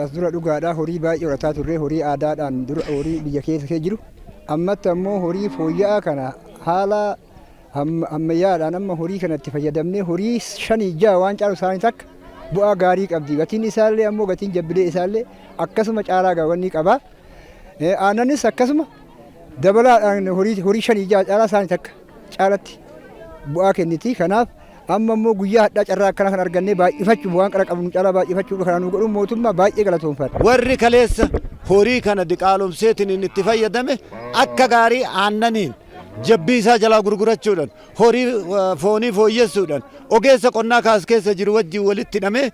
As dura dhugaadhaa horii baay'ee horataa turre, horii aadaadhaan dura horii biyya keessa jiru. Ammatti ammoo horii fooyya'aa kana haala ammayyaadhaan amma horii kanatti fayyadamnee horii shanii ja'a waan caalu isaanii takka bu'aa gaarii qabdi. Gatiin isaallee ammoo gatiin jabbilee isaallee akkasuma caalaa gaawwannii qaba. Aannanis akkasuma dabalaadhaan horii shanii ja'a caalaa isaanii takka caalatti bu'aa kenniti. Kanaaf amma immoo guyyaa hadhaa carraa akkana kan argannee baay'ifachuuf waan qara qabnu caalaa baay'ifachuuf kana nu godhuun mootummaa baay'ee galatoomfadha. Warri kaleessa horii kana diqaalomseetiin inni itti fayyadame akka gaarii aannaniin jabbii isaa jalaa gurgurachuudhaan, horii foonii fooyyessuudhaan, ogeessa qonnaa kaas keessa jiru wajjin walitti hidhamee,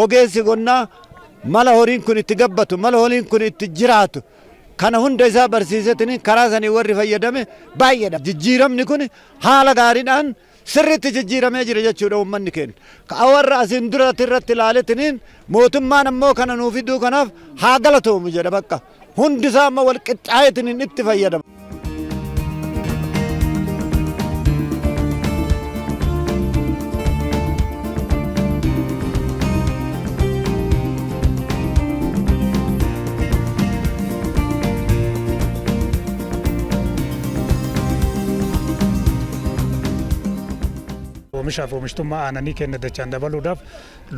ogeessi qonnaa mala horiin kun itti gabbatu, mala horiin kun itti jiraatu kana hunda isaa barsiiseetiin karaa sanii warri fayyadame baay'eedha. Jijjiiramni kun haala gaariidhaan sirriitti jijjiiramee jira jechuudha uummanni keenya. Warra asiin duratti irratti ilaaleetiniin mootummaan ammoo kana nuu fiduu kanaaf haa galatoomu jedha bakka. Hundi isaa amma wal qixxaayeetiniin itti fayyadama. Oomishaaf oomishtummaa aannanii keenya dachaan dabaluudhaaf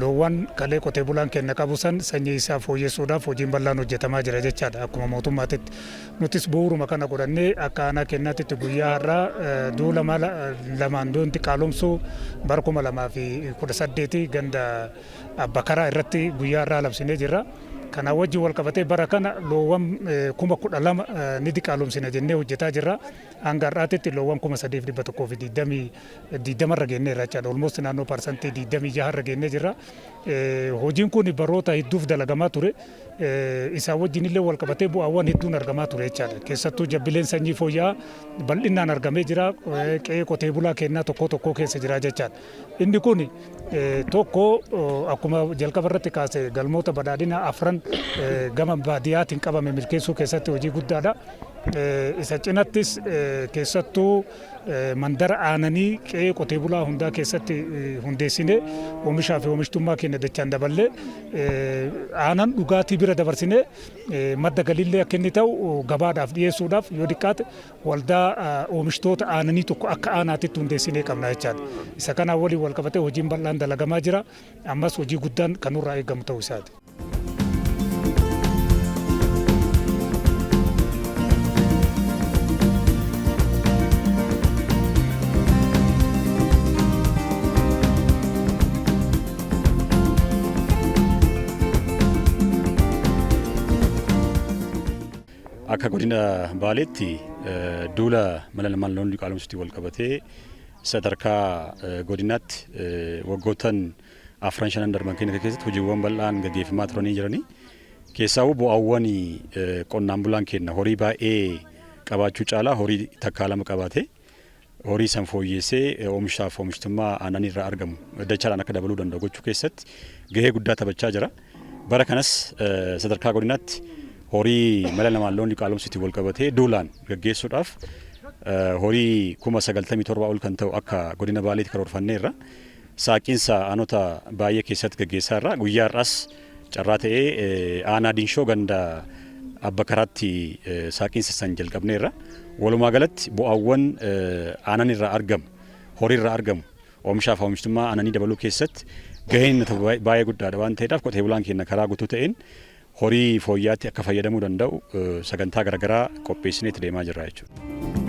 loowwan kalee qotee bulaan keenya qabu san sanyii isaa fooyyessuudhaaf hojiin bal'aan hojjetamaa jira jechaadha akkuma mootummaatitti. Nutis bu'uuruma kana godhannee akka aanaa keenyaatti guyyaa har'aa duula mala lamaan loon diqaalomsuu bara 2018 ganda Abbakaraa irratti guyyaa har'aa labsinee jirra. Kana wajjin wal qabatee bara kana loowwan 12,000 ni diqaalomsina jennee hojjetaa jirra. Hanga har'aatitti loowwan 3,120 irra geenyeerra jechaadha. Almost naannoo 26% irra geennee jirra. Hojiin kun baroota hedduuf dalagamaa ture. Isaa wajjin illee wal qabatee bu'aawwan hedduun argamaa ture jechaadha. Keessattuu jabbileen sanyii fooyya'aa bal'inaan argamee jira. Qe'ee qotee bulaa keenyaa tokko tokko keessa jira jechaadha. Inni kun tokko akkuma jalqaba irratti kaase galmoota badhaadhina afran gama baadiyyaatiin qabame milkeessuu keessatti hojii guddaadha. Isa cinattis keessattuu mandara aananii qe'ee qotee bulaa hundaa keessatti hundeessinee oomishaa fi oomishtummaa keenya dachaan daballee aanan dhugaatii bira dabarsinee madda galiillee akka inni ta'u gabaadhaaf dhiyeessuudhaaf yoo xiqqaate waldaa oomishtoota aananii tokko akka aanaatitti hundeessinee qabna jechaadha. Isa kanaan waliin wal qabatee hojiin bal'aan dalagamaa jira. Ammas hojii guddaan kan nurraa eegamu ta'uu isaati. Akka godina Baaleetti duula mala lamaan loon diqaalomsuutti wal qabatee sadarkaa godinaatti waggoottan afran shanan darban keenya keessatti hojiiwwan bal'aan gaggeeffamaa turanii jiranii. Keessaawuu bu'aawwan qonnaan bulaan keenya horii baay'ee qabaachuu caalaa horii takkaa lama qabaate horii san fooyyeessee oomishaaf oomishtummaa aannan irraa argamu dachaadhaan akka dabaluu danda'u gochuu keessatti gahee guddaa taphachaa jira. Bara kanas sadarkaa godinaatti horii mala lamaan loon diqaalomsuutti wal qabatee duulaan gaggeessuudhaaf horii 97,000 ol kan ta'u akka godina Baaleetti karoorfanneerra. Saaqiinsa aanota baay'ee keessatti gaggeessaa irra guyyaa har'aas carraa ta'ee aanaa Dinshoo ganda Abba Karaatti saaqiinsa san jalqabneerra. Walumaa galatti bu'aawwan aanan irraa argamu, horii irraa argamu, oomishaaf oomishtummaa aananii dabaluu keessatti gaheen baay'ee guddaadha waan ta'eedhaaf qotee bulaan keenya karaa guutuu ta'een horii fooyyaatti akka fayyadamuu danda'u sagantaa garaagaraa qopheessinee itti deemaa jirra jechuudha.